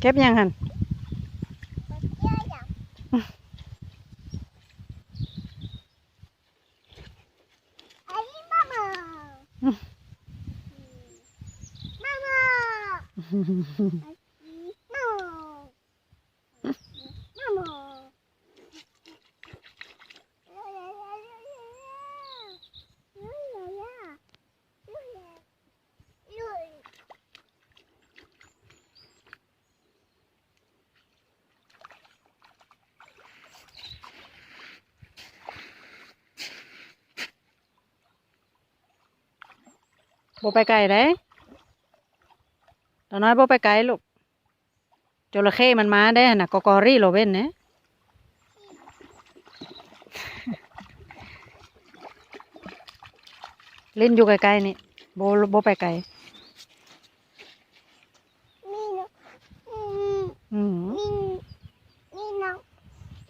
ເກັບຫຍັງຫັ້ນ? ບໍ່ໄປໄກເດ້ ຕານ້ອຍ ບໍ່ໄປໄກລູກ. ຈໍລະເຂ້ມັນມາເດ້ຫັ້ນນະ ກໍກໍຣີໂລເວັນເດ້ ຫຼິ້ນຢູ່ໃກ້ໆນີ້ ບໍ່ ບໍ່ໄປໄກ.